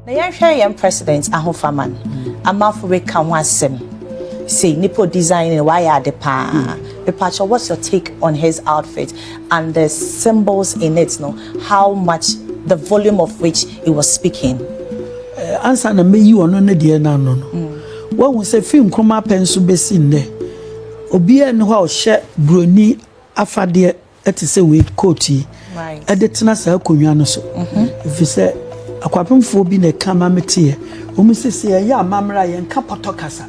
Na yɛnhwɛ yɛn President ahofama no, amanfo reka ho asɛm sei, nipa design no wayɛ ade paa. Mepakyɛ, what's your take on his outfit and the symbols in it no, how much the volume of which he was speaking? Ansa na mɛyi ɔno ne deɛ no ano no, wahu sɛ fi Nkrumah pɛ nso bɛsi nnɛ, obiara ni hɔ a ɔhyɛ buroni afadeɛ ɛte sɛ wei coat yi ɛde tena saa akonnwa no so, ɛfiri sɛ akwapemfoɔ bi na ɛka ma meteɛ wɔn sɛ yɛyɛ amammerɛ a, yɛnka pɔtɔ kasa.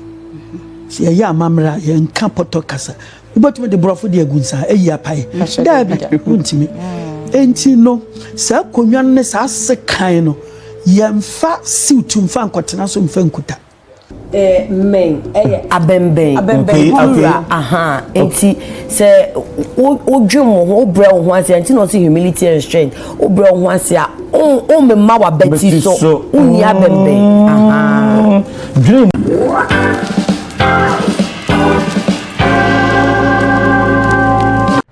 Sɛ yɛyɛ amammerɛ a, yɛnka pɔtɔ kasa. Wobɛtumi de borɔfo de agu nsa ayi apae? Daabi, wontumi. Enti no, saa akonnwa no ne saa sekan no, yɛmfa suit mfa nkɔtena so mfa nkuta. Mmɛn ɛyɛ abɛnbɛn. Abɛnbɛn. Wura aha, nti sɛ wodwem wo ho, wobrɛ wo ho ase a, nti na ɔsɛ humility and strength. Wobrɛ wo ho ase a, wommema w'abati so, wonni abɛnbɛn aha. Dream.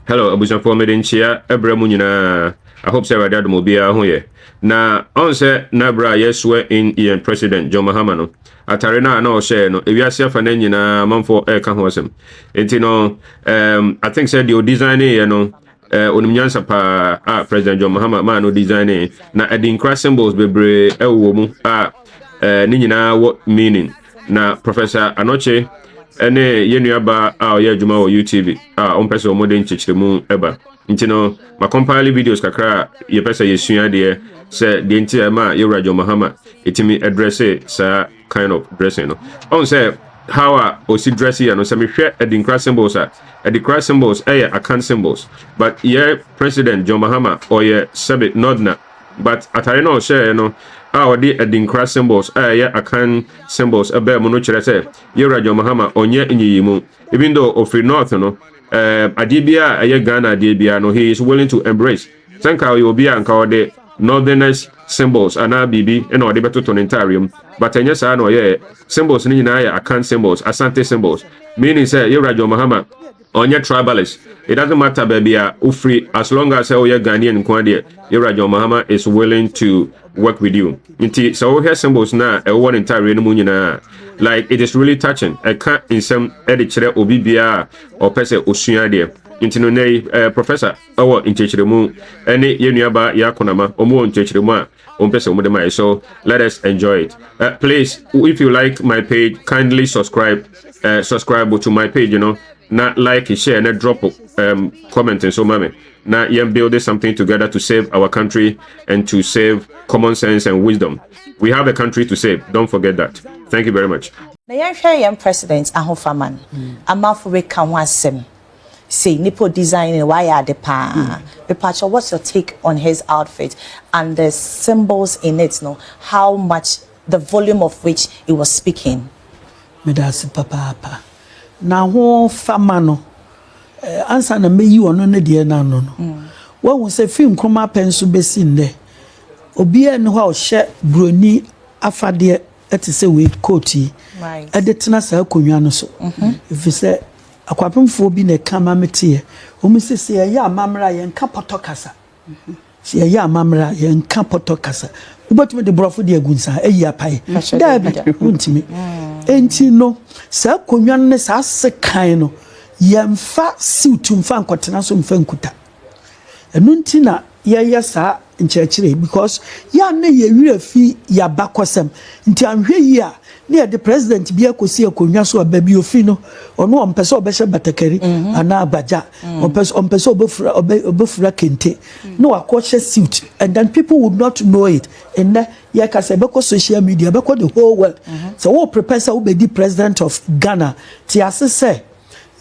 Hello abusuafoɔ, mede nkyea ɛbrɛ mu nyinaa. I hope sɛ Awurade adom obiara ho yɛ. Na ɔn sɛ na berɛ a yɛsoɛ in yɛn President John Mahama no, atare no a na ɔhyɛɛ no, ewiase afa no nyinaa amanfoɔ ɛreka ho asɛm. Nti no, I think sɛ deɛ ɔdesigneeɛ no, onim nyansa paa a President John Mahama maa no designee, na ɛde nkra symbols bebree ɛwɔ mu a ne nyinaa wɔ meaning. Na Professor Anɔkye ɛne yɛn nuaba a ɔyɛ adwuma wɔ UTV a ɔmpɛ sɛ ɔmode nkyekyeremu ɛba, nti no ma compile videos kakra a yɛpɛ sɛ yɛsua adeɛ sɛ deɛ nti a ɛma yɛwura John Mahama ɛtumi address saa kind of dressing no. Ɔn sɛ how a ɔsi dress yɛ no, sɛ mehwɛ adinkra symbols a, adinkra symbols ɛyɛ Akan symbols, but yɛ President John Mahama ɔyɛ sɛbe northerner, but atare no a ɔhyɛɛ no a ɔde adinkra symbols a ɛyɛ Akan symbols ɛbɛɛ mu no kyerɛ sɛ yɛwura John Mahama ɔnyɛ nyiyimu. Even though ɔfiri north no, adeɛ biara a ɛyɛ Ghana adeɛ biara no, he is willing to embrace. Sɛ nka ɔyɛ obi a nka ɔde northerners symbols anaa biribi ɛna ɔde bɛtoto ne ntaareɛ mu, but ɛnyɛ saa na ɔyɛ. Symbols no nyinaa yɛ Akan symbols, Asante symbols, meaning sɛ yɛwura John Mahama ɔnyɛ tribalist. It doesn't matter baabi a wofiri, as long as sɛ woyɛ Ghanaian nko adeɛ, yɛwura John Mahama is willing to work with you. Nti sɛ wohwɛ symbols no a ɛwɔ ne ntaareɛ no mu nyinaa, like, it is really touching. Ɛka nsɛm ɛde kyerɛ obi biara a ɔpɛ sɛ osua adeɛ. Nti no nnɛ yi, professor ɛwɔ nkyerɛkyerɛmu ɛne yɛn nuaba yɛ akonama, ɔmo wɔ nkyerɛkyerɛmu a ɔmpɛ sɛ ɔmo de ma yɛ. So let us enjoy it. Please, if you like my page, kindly subscribe to my page na like, share na drop comment nso ma me, na yɛn build something together to save our country and to save common sense and wisdom. We have a country to save, don't forget that. Thank you very much. Na yɛnhwɛ yɛn President ahofama no, amanfo reka ho asɛm sei, nipa design no wayɛ ade paa. Mepakyɛ, what's your take on his outfit and the symbols in it no, how much the volume of which he was speaking? Meda ase papaapa. Na ho fama no, ansa na mɛyi ɔno ne deɛ no ano no, wahu sɛ fi Nkrumah pɛ nso bɛsi nnɛ, obiara ni hɔ a ɔhyɛ buroni afadeɛ ɛte sɛ wei coat yi ɛde tena saa akonnwa no so, ɛfiri sɛ akwapemfoɔ bi na ɛka ma meteɛ wɔn sɛ yɛyɛ amammerɛ a, yɛnka pɔtɔ kasa. Sɛ yɛyɛ amammerɛ a, yɛnka pɔtɔ kasa. Wobɛtumi de borɔfo de agu nsa ayi apae? Daabi, wontumi. Enti no, saa akonnwa no ne saa sekan no, yɛmfa suit mfa nkɔtena so mfa nkuta. Ɛno nti na yɛyɛ saa nkyerɛkyerɛ, because yɛa ne yɛwerɛ fi yɛabakɔsɛm. Nti anhwɛ yi a, ne yɛde president bi akɔsi akonnwa so a, baabi ofi no, ɔno ɔmpɛ sɛ ɔbɛhyɛ batakari anaa agbagya, ɔmpɛ sɛ ɔbɛfura kente na wakɔhyɛ suit, and then people would not know it. Nnɛ yɛka sɛ ɛbɛkɔ social media, ɛbɛkɔ the whole world. Sɛ wo prepare sɛ wobɛdi President of Ghana, te ase sɛ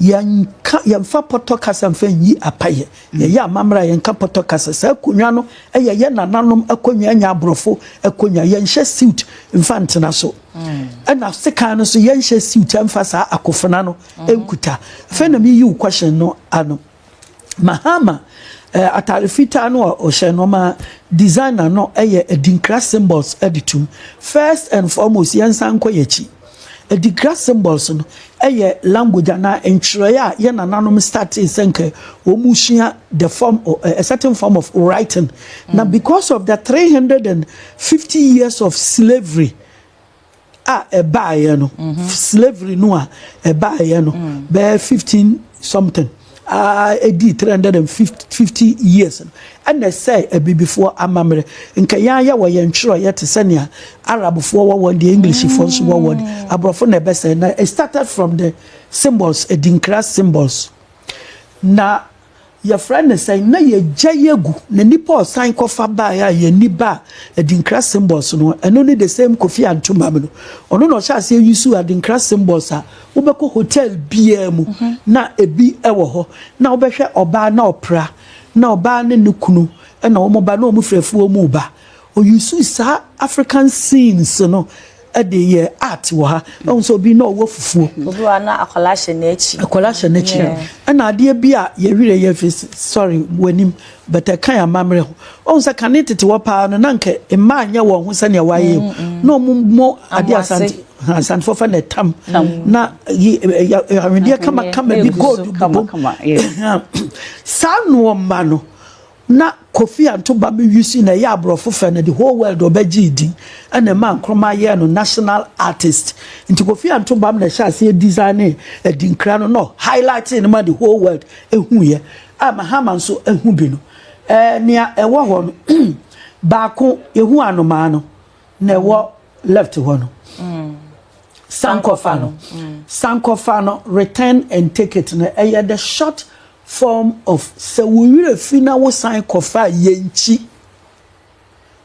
yɛnka, yɛmfa pɔtɔ kasa mfa nyi apayɛ. Yɛyɛ amammerɛ a, yɛnka pɔtɔ kasa. Saa akonnwa no ɛyɛ yɛ nananom akonnwa, anya aborɔfo akonnwa. Yɛnhyɛ suit mfa ntena so, ɛna sekan no so yɛnhyɛ suit mfa saa akofena no nkuta. Afei na meyi wo question no ano. Mahama atare fitaa no a ɔhyɛ no ma designer no ɛyɛ adinkra symbols ɛde tum. First and foremost, yɛnsan nkɔ yɛn akyi. Adinkra symbols no yɛ language anaa ntwerɛeɛ a yɛn nananom startee sɛ nka wɔn sua the form a certain form of writing. Na because of the 350 years of slavery a ɛbaeɛ no, slavery no a ɛbaeɛ no bɛyɛ 15 something a ɛdii 350 years no, ɛna ɛsɛe abibifoɔ amammerɛ. Nka yɛn ara yɛwɔ yɛn ntwerɛeɛ te sɛ nea Arabfoɔ wɔ wɔn deɛ, Englishfoɔ nso wɔ wɔn deɛ, aborɔfo na ɛbɛsɛe. Na it started from the symbols, adinkra symbols. Na Yɛfrɛ no sɛn? Na yɛgya yi agu na nipa a ɔsan kɔfa baeɛ a yɛn ani baa Adinkra symbols no ho, ɛno ne the same Kofi Antomam no. Ɔno na ɔhyɛ aseɛ use Adinkra symbols a wobɛkɔ hotel biara mu na ebi wɔ hɔ na wobɛhwɛ ɔbaa na ɔpra na ɔbaa ne ne kunu na wɔn ba na wɔn firi afuo mu reba. Ɔuse saa African scenes no de yɛ art wɔ ha. Ɛhu sɛ obi na ɔwɔ fufuo. Obi wɔ ha na akwadaa hyɛ n'akyi. Akwadaa hyɛ n'akyi. Ɛna adeɛ bi a yɛwerɛ yɛ fi sorry w'anim but ɛka yɛn amammerɛ ho. Ɔhu sɛ kane tete hɔ paa no na nka mmaa nyɛ wɔn ho sɛnea wɔayɛ yi. Na wɔn mmɔ adeɛ asante asantefoɔ fɛ na ɛtam na yi ahwedeɛ kamakama bi gold bobom. Saa nnoɔma no. Na Kofi Anto ba me use na ɛyɛ aborɔfo fɛ no the whole world ɔbɛgyee din ɛna ɛmaa Nkrumah yɛɛ no national artist nti Kofi Anto Bam na ɛhyɛ aseɛ designee Adinkra no na ɔ highlightee no ma the whole world ɛhuiɛ a Mahama nso ahu bi no ɛɛ nea ɛwɔ hɔ no baako yɛhu anomaa no na ɛwɔ left hɔ no sankɔfa no sankɔfa no return and take it no ɛyɛ the short form of sɛ wo werɛ fi na wo san kɔfa a yɛnkyi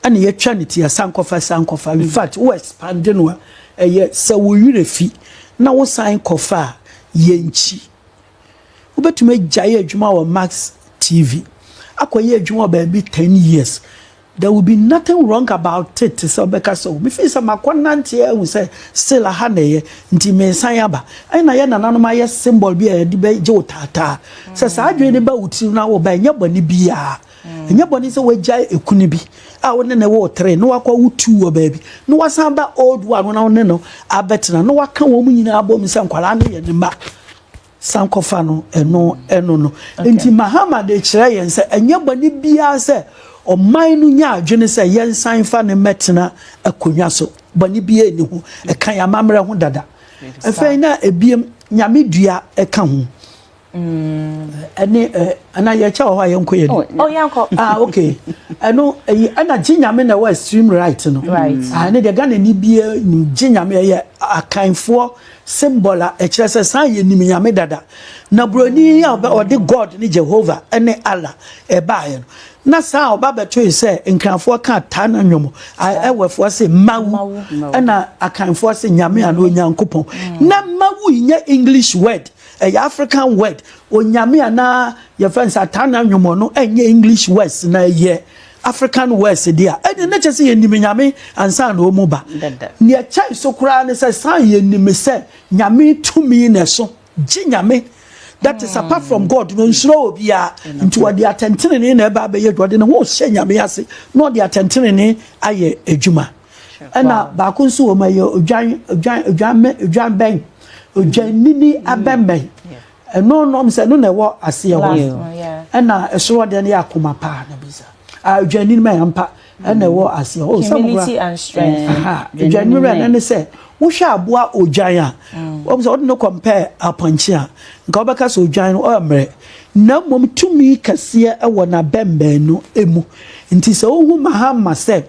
ɛna yɛtwa ne ti a sankɔfa sankɔfa in fact wo expand no a ɛyɛ sɛ wo werɛ fi na wo san kɔfa a yɛnkyi wobɛtumi agyae adwuma wɔ Max TV akɔyɛ adwuma wɔ baabi 10 years There will be nothing wrong about it sɛ wobɛka sɛ oh, mefii sɛ makɔ nante ahu sɛ still aha na ɛyɛ nti meresan aba. Ɛna yɛ nananom ayɛ symbol bi a yɛde bɛgye wo taataa. Sɛ saa adwene no ba wo tirim na woba ɛnyɛ bɔne biara. Ɛnyɛ bɔne sɛ woagyae ekunu bi a wo ne no woo tere na wakɔ wo tu wɔ baabi na wasan ba old one na wo ne no abɛtena na waka wɔn nyinaa abom sɛ nkwadaa no yɛ ne mma. San kɔfa no ɛno ɛno no. Nti Mahama de kyerɛ yɛn sɛ ɛnyɛ bɔne biara sɛ ɔman no nya adwene sɛ yɛnsan fa no mmɛtena akonnwa so. Bɔne biara nni ho. Ɛka yɛn amammerɛ ho dada. Afei na ebiem Nyame dua ɛka ho. Ɛne ɛ ana yɛkyɛ wɔ hɔ a yɛnkɔ yɛn. Oh, yɛnkɔ. Ah, okay. Ɛno ɛyi ɛna gye Nyame na ɛwɔ extreme right no. Right. Ah, ɛne deɛ Ghana ni biara nim gye Nyame ɛyɛ Akanfoɔ Symbol a ɛkyerɛ sɛ saa yɛnim Nyame dada. Na buroni yi a ɔde God ne Jehovah ne Allah ɛbaeɛ no, na saa a ɔba bɛtoe sɛ Nkranfoɔ ka taa na nnwom, Ɛwɛfoɔ se Mawu, ɛna Akanfoɔ se Nyame anaa Onyankopɔn. Na Mawu nyɛ English word, ɛyɛ African word. Onyame anaa yɛfrɛ no sɛ ataa na nnwom no ɛnyɛ English words na ɛyɛ African words deɛ a, ɛnneɛ na kyerɛ sɛ yɛnim Nyame ansa na wɔn ba. Nea ɛkyɛn so koraa ne sɛ san yɛnim sɛ Nyame tumi na ɛso gye Nyame. That is apart from God no nsuro obiara. Nti wɔde atɛntenenee na ɛba abɛyɛ adwuma. Ɔde ne ho hyɛ Nyame ase na ɔde atɛntenenee ayɛ adwuma. Ɛna baako nso wɔ mu ɛyɛ odwan odwan odwan odwan bɛn odwannini abɛmmɛn. Ɛno nom sɛ ɛno na ɛwɔ aseɛ hɔ ɛna ɛsoro deɛ no yɛ akoma paa na bisa adwanini ma yɛmpa ɛna ɛwɔ aseɛ hɔ humility and strength adwanini rɛ ɛne sɛ wohwɛ aboa odwan a mm. wɔn sɛ wɔde no compare apɔnkye a nka wɔbɛka sɛ odwan no ɔyɛ mmerɛ na mmom tumi kɛseɛ ɛwɔ n'abɛnbɛn no emu nti sɛ wohu mahama sɛ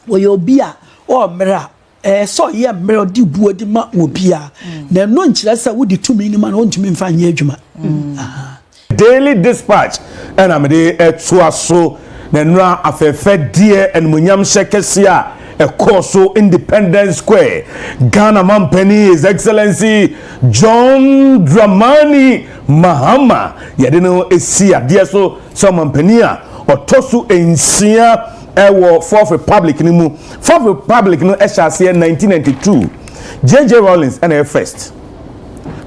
wɔyɛ obi a ɔyɛ mmerɛ a Ɛyɛ sɛ ɔyɛ mmerɛ ɔde buo de ma obiara, na ɛno nkyerɛ sɛ wode tumi no ma no ɔntumi mfa nyɛ adwuma. Daily Dispatch ɛna mede ɛtoa so na nnora afɛɛfɛdeɛ animuonyamhyɛ kɛseɛ a ɛkɔɔ so Independence Square Ghana mampanin His Excellency John Dramani Mahama yɛde no si adeɛ so sɛ ɔmampanin a ɔtɔ so nsia ɛwɔ Fourth Republic no mu. Fourth Republic no hyɛ aseɛ 1992. JJ Rawlings ɛna ɛyɛ first.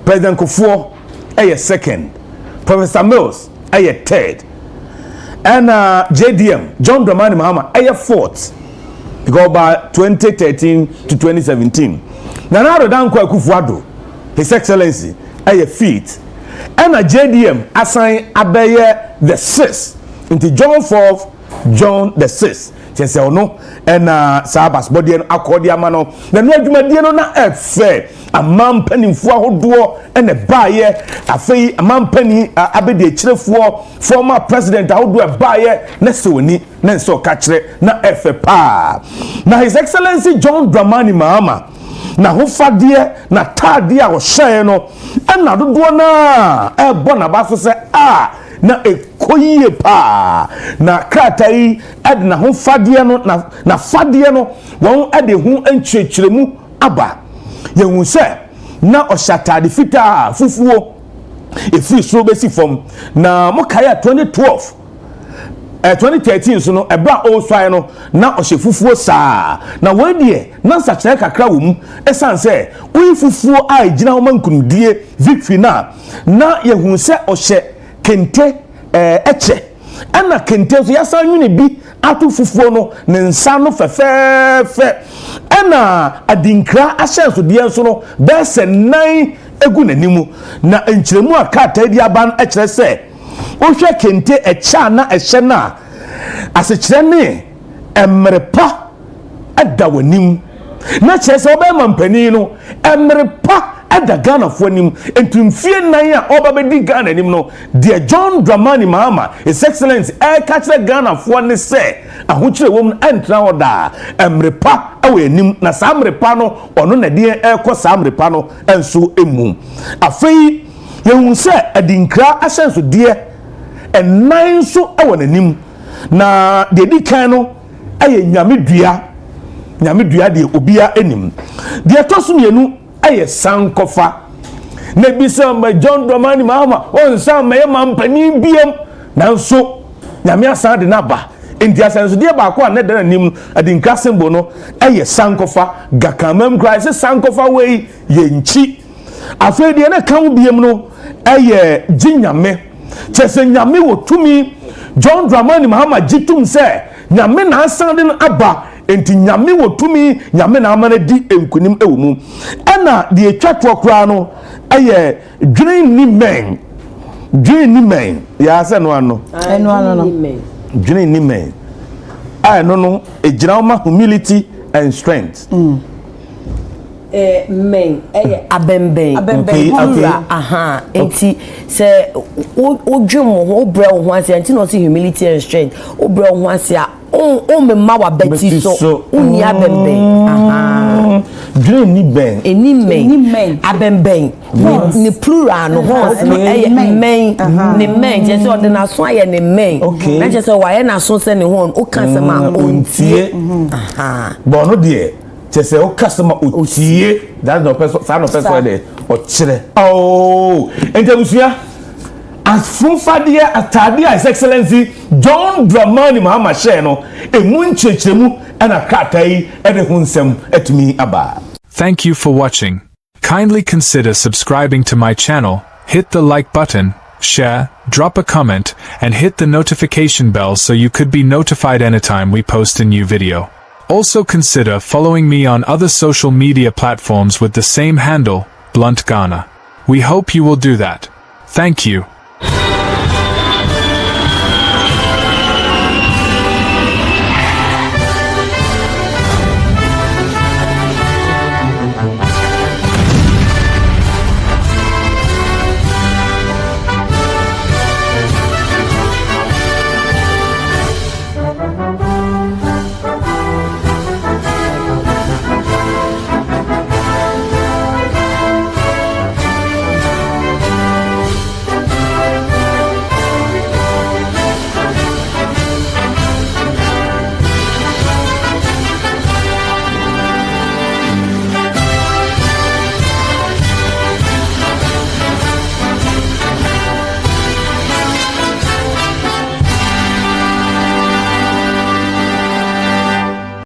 President Kufuor ɛyɛ second. Professor Mills ɛyɛ third. Ɛna JDM, John Dramani Mahama ɛyɛ fourth. Because by 2013 to 2017. Nana Addo Dankwa Akufo Addo, His Excellency, ɛyɛ fifth, ɛna JDM asan abɛyɛ the sixth. Nti John fourth, John the sixth, kyerɛ sɛ ɔno ɛna saa abasebɔdeɛ no akɔ de ama no. Na no adwumadie no na ɛfɛ, aman mpanimfoɔ ahodoɔ ɛna ɛbaayɛ. Afei aman mpanin abɛdi akyirefoɔ, former president ahodoɔ ɛbaayɛ na sɛ oni na nsɛ ɔka kyerɛ na ɛfɛ paa. Na His Excellency John Dramani Mahama n'ahofadeɛ, n'ataadeɛ a ɔhyɛɛ no, ɛna dodoɔ naa ɛrebɔ n'aba so sɛ a na ɛkɔ yie paa. Na krataa yi ɛde n'ahofadeɛ no na n'afadeɛ no wɔn ɛde ho nkyerɛkyerɛmu aba. Yɛhu sɛ na ɔhyɛ ataade fitaa fufuo efiri soro bɛsi fam. Na mokae a, 2012 2013 so no, ɛberɛ a ɔresuae no na ɔhyɛ fufuo saa. Na wɔn deɛ na nsakyerɛ kakra wɔ mu, ɛsiane sɛ woyi fufuo a ɛgyina hɔ ma nkunimdie, victory, na na yɛhu sɛ ɔhyɛ kente ɛkyɛ, ɛna kente nso yɛasan nwene bi ato fufuo no ne nsa no fɛfɛɛfɛ, ɛna adinkra ahyɛnsodeɛ nso no bɛyɛ sɛ nan egu n'anim. Na nkyerɛmu a krataa di aba no kyerɛ sɛ wohwɛ kente ɛkyɛ a na ɛhyɛ no a, asekyerɛ ne mmerɛ pa ɛda w'anim, na kyerɛ sɛ ɔbɛyɛ mpanin no, mmerɛ pa ɛda Ghanafoɔ anim. Nti mfie 4 a ɔba bɛdi Ghana anim no deɛ, John Dramani Mahama, His Excellence, ɛreka kyerɛ Ghanafoɔ ne sɛ ahokyerɛ wɔm no ɛntena hɔ daa, mmerɛ pa ɛwɔ anim. Na saa mmerɛ pa no, ɔno na deɛ ɛrekɔ saa mmerɛ pa no nso mu. Afei yɛhu sɛ adinkra ahyɛnsodeɛ ɛnan nso ɛwɔ n'anim. Na deɛ di kan no ɛyɛ Nyame dua. Nyame dua deɛ, obiara anim. Deɛ ɛtɔ so mmienu ɛyɛ sankɔfa. Na ebi sɛ ɔmɛ John Dramani Mahama ɔnsan mɛyɛ mampanin biam, nanso Nyame asan de n'aba. Nti ahyɛnsodeɛ baako a ne da n'anim, adinkra symbol no, ɛyɛ sankɔfa. Gakamam koraa ɛsɛ sankɔfa wei yɛ nkyi. Afei deɛ ne ka ho biam no ɛyɛ gye Nyame, kyerɛ sɛ Nyame wɔ tumi. John Dramani Mahama gye tum sɛ Nyame na asan de no aba, nti Nyame wɔ tumi, Nyame na ama no di nkunim wɔ mu. Ɛna deɛ etwa toɔ koraa no ɛyɛ dwene ni mɛn, dwene ni mɛn yɛa sɛ no ano. Ɛno ano no. Dwene ni mɛn a ɛno no egyina hɔ ma humility and strength. Mmɛn ɛyɛ abɛnbɛn. Abɛnbɛn. Plural aha. Nti sɛ wodwem wo ho, wobrɛ wo ho ase a, nti na ɔsi humility and strength, wobrɛ wo ho ase a, wommema w'abati so, wonni abɛnbɛn aha. Dwene ni bɛn. Ɛni mmɛn. Ɛni mmɛn. Abɛnbɛn ne plural no, horns no, ɛyɛ mmɛn, ne mmɛn, kyerɛ sɛ ɔde n'aso ayɛ ne mmɛn. Na kyerɛ sɛ wayɛ n'aso sɛ ne horn, woka asɛm a ɔntie aha. Bɔn no deɛ, kyerɛ sɛ woka sɛm a ɔtie. That's na ɔpɛ so, saa na ɔpɛ so ɛdɛ ɔkyerɛ. Ooo, nti abusua, afonfadeɛ ataadeɛ a His Excellency John Dramani Mahama hyɛɛ no, emu nkyerɛkyerɛmu ɛna krataa yi ɛde ho nsɛm atumi aba. Thank you for watching. Kindly consider subscribing to my channel, hit the like button, share, drop a comment, and hit the notification bell so you could be notified anytime we post a new video. Also consider following me on other social media platforms with the same handle, Blunt Ghana. We hope you will do that. Thank you.